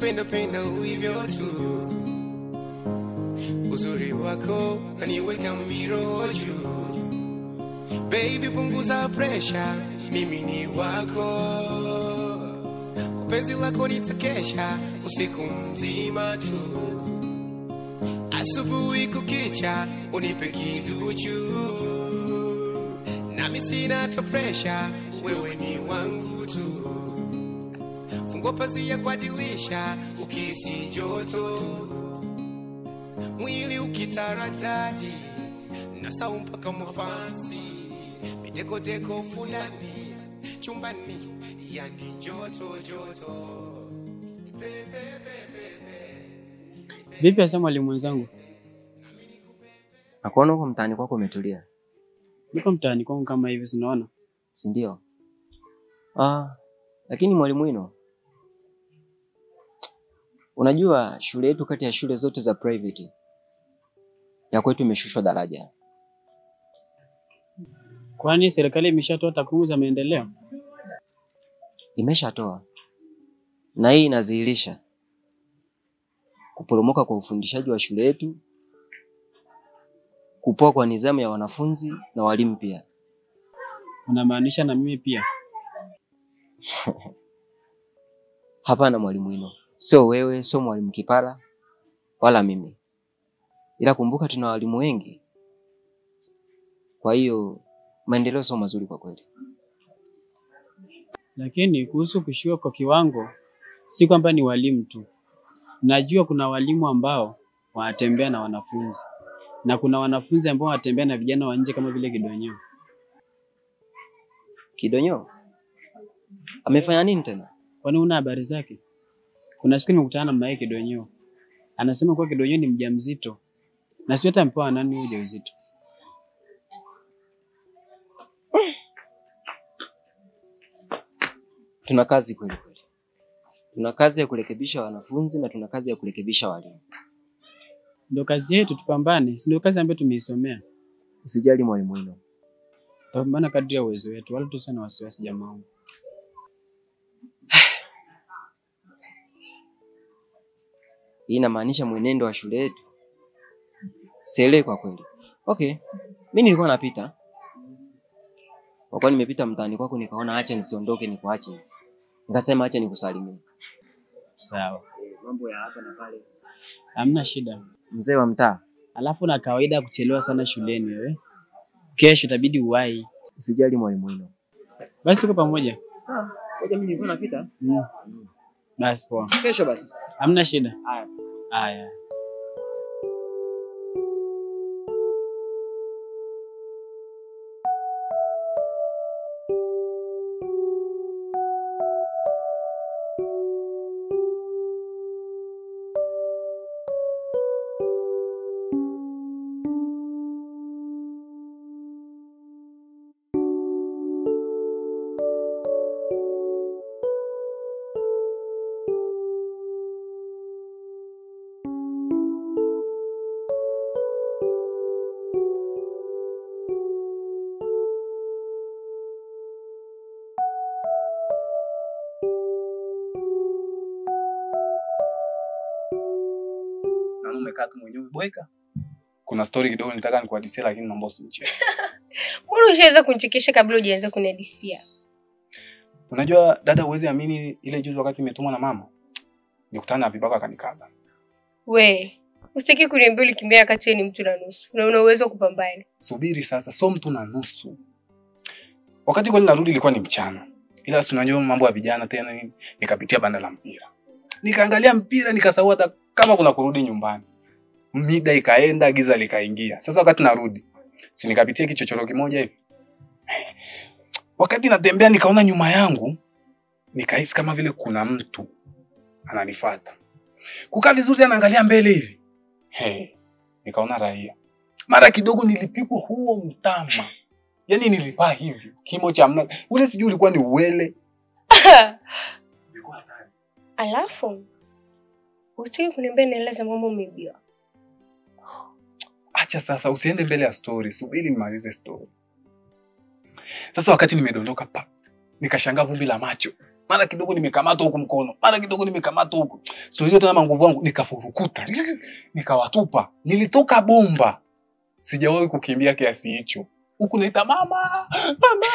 Nakupenda penda ulivyo tu. Uzuri wako unaniweka miroho juu. Baby punguza pressure, mimi ni wako. Penzi lako nitakesha usiku mzima tu. Asubuhi kukicha unipe kiduchu. Nami sina to pressure, wewe ni wangu tu. Fungua pazia kwa dirisha ukisi joto. Mwili ukitaradadi nasahau mpaka mafansi. Miteko teko fulani chumbani, yani joto joto. Vipi hasa mwalimu mwenzangu? Nakuona huko mtaani kwako umetulia. Niko mtaani kwangu kama hivi, si unaona? Si ndio? Lakini mwalimu Ino, unajua shule yetu kati ya shule zote za private ya kwetu imeshushwa daraja. Kwani serikali imeshatoa takwimu za maendeleo? Imeshatoa. Na hii inadhihirisha kuporomoka kwa ufundishaji wa shule yetu, kupoa kwa nidhamu ya wanafunzi na walimu pia. Unamaanisha na mimi pia? Hapana mwalimu Ino. Sio wewe, sio mwalimu Kipara wala mimi. Ila kumbuka tuna walimu wengi. Kwa hiyo maendeleo sio mazuri kwa kweli. Lakini kuhusu kushuka kwa kiwango, si kwamba ni walimu tu. Najua kuna walimu ambao wanatembea na wanafunzi, na kuna wanafunzi ambao wanatembea na vijana wa nje kama vile Kidonyo. Kidonyo? Amefanya nini tena? Kwani una habari zake? Kuna siku nimekutana na mama Kidonyo. Anasema kuwa Kidonyo ni mjamzito. Na sio hata mpewa nani ujauzito. Tuna kazi kweli kweli. Tuna kazi ya kurekebisha wanafunzi na tuna kazi ya kurekebisha walimu. Ndio kazi yetu, tupambane. Si ndio kazi ambayo tumeisomea. Usijali mwalimu Ino. Tupambane kadri ya uwezo wetu, wala tusiwe na wasiwasi jamaa. Hii inamaanisha mwenendo wa shule yetu sielewi kwa kweli. Okay, mimi nilikuwa napita. Kwa kuwa nimepita mtaani kwako nikaona acha nisiondoke nikuache. Nikasema acha nikusalimie. Sawa. Mambo ya hapa na pale. Hamna shida. Mzee wa mtaa. Alafu na kawaida kuchelewa sana shuleni wewe. Kesho itabidi uwahi. Usijali mwalimu Ino. Basi tuko pamoja. Sawa. Ngoja mimi nilikuwa napita. Basi poa. Kesho basi. Hamna shida. Haya. Haya. Umekaa tu mwenyewe boeka. Kuna story kidogo nilitaka nikuhadithie lakini naomba usinicheke. Mbona ushaweza kunichekesha kabla hujaanza kunihadithia? Unajua dada, huwezi amini ile juzi wakati nimetumwa na mama, nikutana na vibaka akanikaba. We, usitaki kuniambia ulikimbia wakati ni mtu na nusu na una uwezo kupambana. Subiri sasa, sio mtu na nusu. Wakati kweli narudi ilikuwa ni mchana. Ila si unajua mambo ya vijana tena nini, nikapitia banda la mpira. Nikaangalia mpira nikasahau hata kama kuna kurudi nyumbani. Mida ikaenda, giza likaingia. Sasa wakati narudi, si nikapitia kichochoro kimoja hivi. Wakati natembea nikaona nyuma yangu, nikahisi kama vile kuna mtu ananifuata. Kukaa vizuri anaangalia mbele hivi. Nikaona raia. Mara kidogo nilipigwa huo mtama. Yaani nilipaa hivi, kimo cha mnazi. Ule sijui ulikuwa ni uwele. Alafu utaki kuniambia nieleze mambo umeibiwa? Acha sasa, usiende mbele ya story, subiri nimalize story. Sasa wakati nimedondoka pa, nikashangaa vumbi la macho. Mara kidogo nimekamatwa huku mkono, mara kidogo nimekamatwa huku. Sio hiyo tena nguvu yangu nikafurukuta. Nikawatupa. Nilitoka bomba. Sijawahi kukimbia kiasi hicho. Huku naita mama, mama.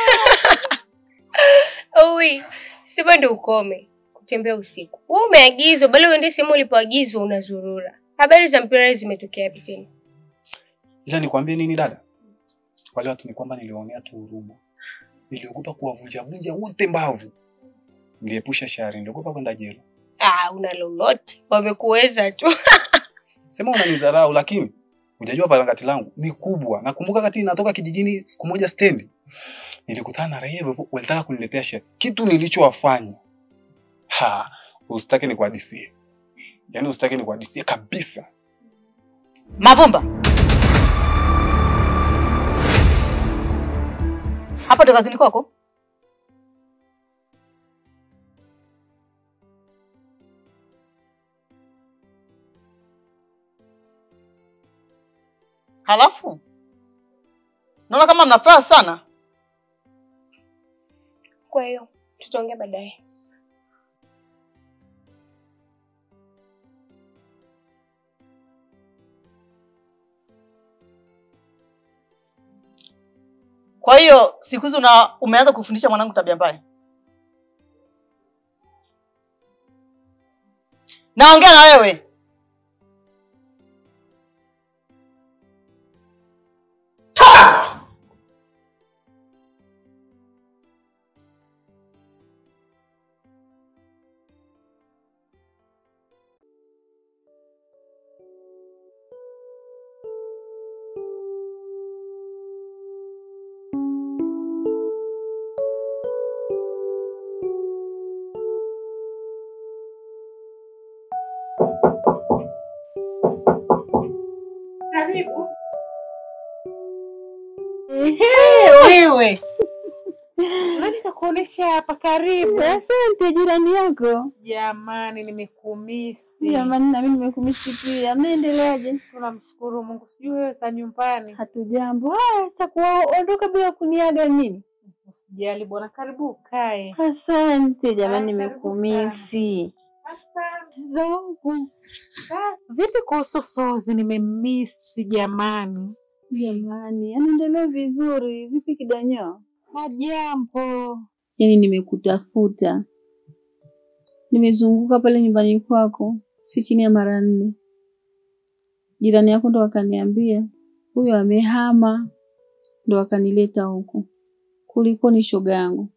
Oi, sema ndio ukome kutembea usiku. Wewe umeagizwa, bali uende sehemu ulipoagizwa unazurura. Habari za mpira zimetokea wapi tena? Ila nikwambie nini dada? Wale watu ni kwamba niliwaonea tu huruma. Niliogopa kuwavunja vunja wote mbavu. Niliepusha shari, niliogopa kwenda jela. Ah, una lolote. Wamekuweza tu. Sema unanidharau lakini hujajua parangati langu ni kubwa. Nakumbuka wakati natoka kijijini siku moja stendi, nilikutana na raia walitaka kuniletea shari. Kitu nilichowafanya. Ha, usitake nikuhadisie. Yaani usitake nikuhadisie kabisa. Mavumba. Hapa ndo kazini kwako? Halafu naona kama mnafuraha sana. Kwa hiyo tutaongea baadaye. Kwa hiyo siku hizo na umeanza kufundisha mwanangu tabia mbaya. Naongea na wewe. Karibu. Wewe. Nani kakuonesha hapa karibu? Asante jirani yako. Jamani nimekumisi. Jamani na mimi nimekumisi pia. Mnaendeleaje? Tunamshukuru Mungu. Sijui wewe za nyumbani. Hatujambo. Haya, sasa kuondoka bila kuniaga nini? Usijali bwana, karibu ukae. Asante jamani nimekumisi. Asante. Zangu. Vipi kuhusu Sozi, nimemisi jamani. Jamani, anaendelea vizuri. Vipi kidanyo? Hajambo. Yaani nimekutafuta. Nimezunguka pale nyumbani kwako si chini ya mara 4. Jirani yako ndo akaniambia huyo amehama, ndo akanileta huku. Kuliko ni shoga yangu.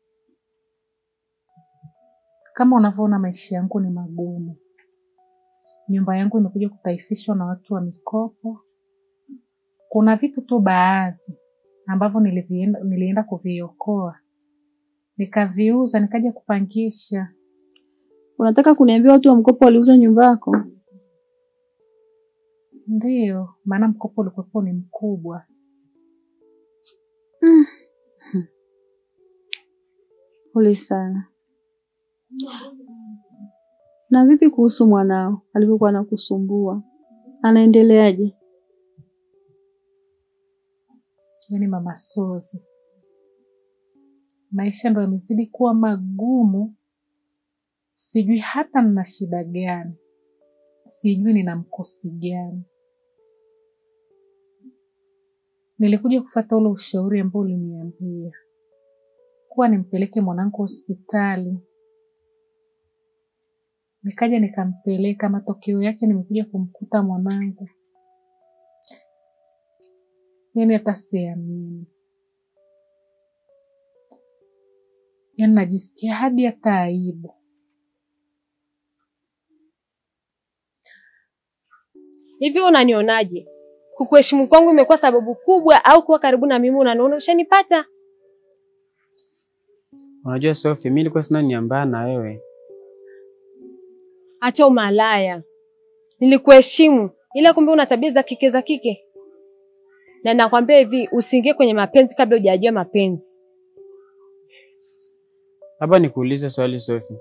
Kama unavyoona maisha yangu ni magumu. Nyumba yangu imekuja kutaifishwa na watu wa mikopo. Kuna vitu tu baadhi ambavyo nilienda kuviokoa. Nikaviuza, nikaja kupangisha. Unataka kuniambia watu wa mkopo waliuza nyumba yako? Ndiyo, maana mkopo ulikuwa ni mkubwa. Pole sana. Na vipi kuhusu mwanao alivyokuwa anakusumbua? Anaendeleaje? Yaani mama Sozi, maisha ndo yamezidi kuwa magumu. Sijui hata nina shida gani. Sijui nina mkosi gani. Nilikuja kufuata ule ushauri ambao uliniambia kuwa nimpeleke mwanangu hospitali. Nikaja nikampeleka, matokeo yake nimekuja kumkuta mwanangu. Yaani hata siamini. Yaani najisikia hadi hata aibu. Hivi unanionaje? Kukuheshimu kwangu imekuwa sababu kubwa au kuwa karibu na mimi unaniona ushanipata? Unajua Sophie, mimi nilikuwa sina nia mbaya na wewe. Acha umalaya. Nilikuheshimu ila kumbe una tabia za kike za kike. Na nakwambia hivi, usiingie kwenye mapenzi kabla hujajua mapenzi. Labda nikuulize swali Sophie.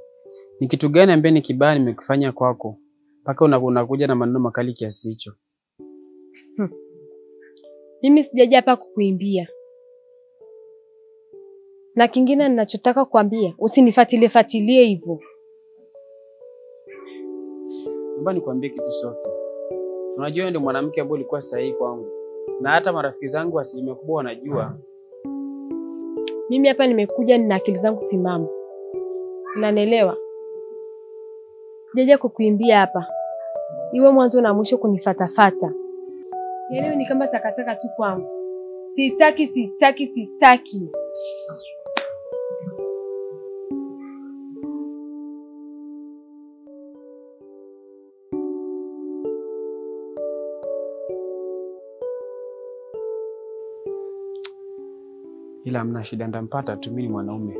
Ni kitu gani ambaye ni kibaya nimekufanya kwako mpaka unakuja na maneno makali kiasi hicho? Mimi sijaja hapa kukuimbia. Na kingine ninachotaka kuambia, usinifuatilie fuatilie hivyo. Naomba nikwambie kitu Sophie. Unajua wewe ndio mwanamke ambaye ulikuwa sahihi kwangu. Na hata marafiki zangu asilimia kubwa wanajua. Mimi hapa nimekuja nina akili zangu timamu. Unanielewa? Sijaja kukuimbia hapa. Iwe mwanzo na mwisho kunifatafata. Yaani ni kama takataka tu kwangu. Sitaki, sitaki, sitaki. Ila hamna shida, nitampata tu, mimi ni mwanaume.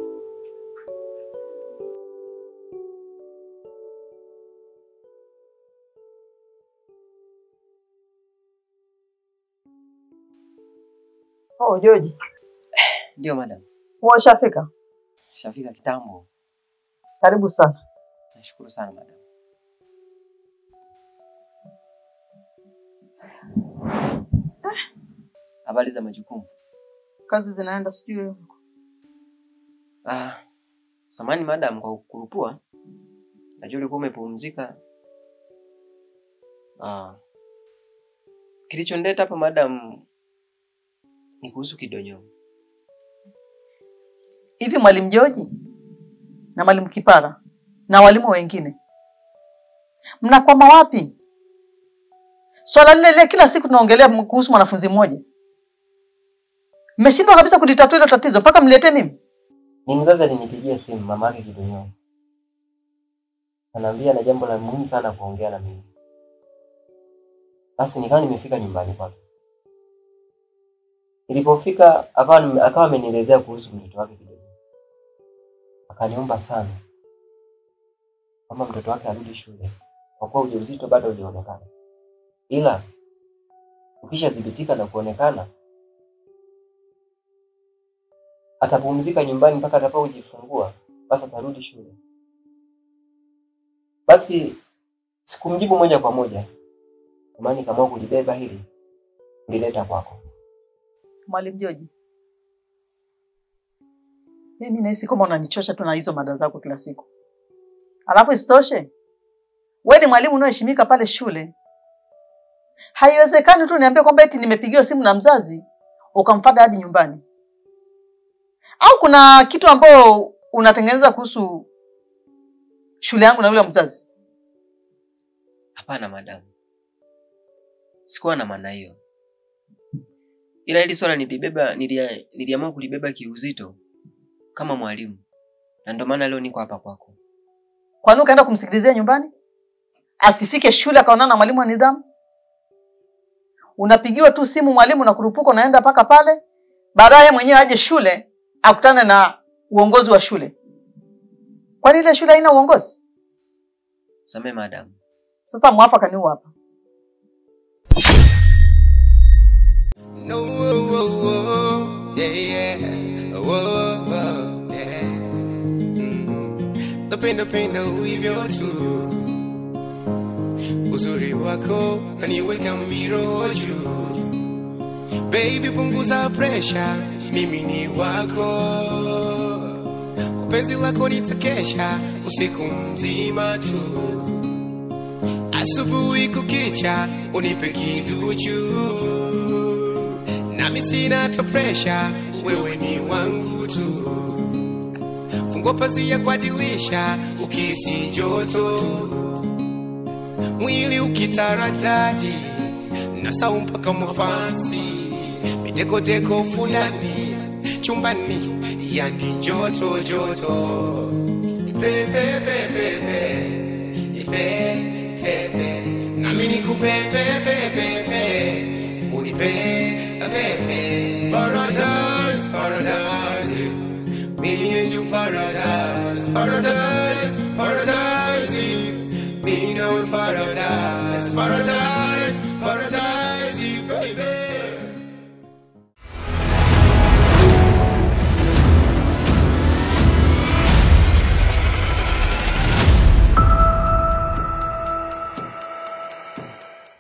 Oh, George. Ndio madam. Wewe ushafika? Shafika kitambo. Karibu sana. Nashukuru sana madam. Habari za majukumu? Kazi zinaenda sijui. Ah, samahani madam kwa kukurupua. Najua ulikuwa umepumzika. Ah. Kilichonileta hapa madam ni kuhusu Kidonyo. Hivi Mwalimu George na Mwalimu Kipara na walimu wengine mnakwama wapi? Swala lile lile kila siku tunaongelea kuhusu mwanafunzi mmoja. Mmeshindwa kabisa kulitatua hilo tatizo mpaka mniletee mimi. Ni mzazi alinipigia simu, mama yake Kidonyo. Ananiambia na jambo la muhimu sana kuongea na mimi. Basi nikawa nimefika nyumbani kwake. Nilipofika akawa amenielezea kuhusu mtoto wake Kidonyo. Akaniomba sana kama mtoto wake arudi shule kwa kuwa ujauzito bado hujaonekana. Ila ukishathibitika na kuonekana atapumzika nyumbani mpaka atakapojifungua, basi atarudi shule. Basi sikumjibu moja kwa moja. Maana kama kulibeba hili kulileta kwako. Mwalimu George, mimi nahisi kama unanichosha tu na hizo mada zako kila siku. Alafu isitoshe, wewe ni mwalimu unayeheshimika pale shule. Haiwezekani tu niambie kwamba eti nimepigiwa simu na mzazi ukamfuata hadi nyumbani. Au kuna kitu ambao unatengeneza kuhusu shule yangu na yule mzazi? Hapana madam. Sikuwa na maana hiyo. Ila hili swala nilibeba, niliamua kulibeba kiuzito kama mwalimu. Na ndio maana leo niko hapa kwako. Kwa nini ukaenda kumsikilizia nyumbani? Asifike shule akaonana na mwalimu wa nidhamu? Unapigiwa tu simu mwalimu na kurupuka unaenda paka pale. Baadaye mwenyewe aje shule akutane na uongozi wa shule. Kwani ile shule haina uongozi? Samee madam. Sasa mwafaka ni hapa. No, oh, oh, oh, yeah, yeah, oh, oh, yeah. Napenda penda ulivyo tu, uzuri wako unaniweka miroho juu. Baby punguza pressure, mimi ni wako. Penzi lako nitakesha usiku mzima tu, asubuhi kukicha unipe kiduchu. Nami sina to pressure, wewe ni wangu tu. Fungua pazia kwa dirisha ukihisi joto, mwili ukitaradadi nasahau mpaka mafansi. Miteko teko fulani chumbani, yani joto joto. Pepe pepe pepe pepe, nami nikupe pepe pepe, unipe pepe. Paradise, paradise, me and you paradise, paradise.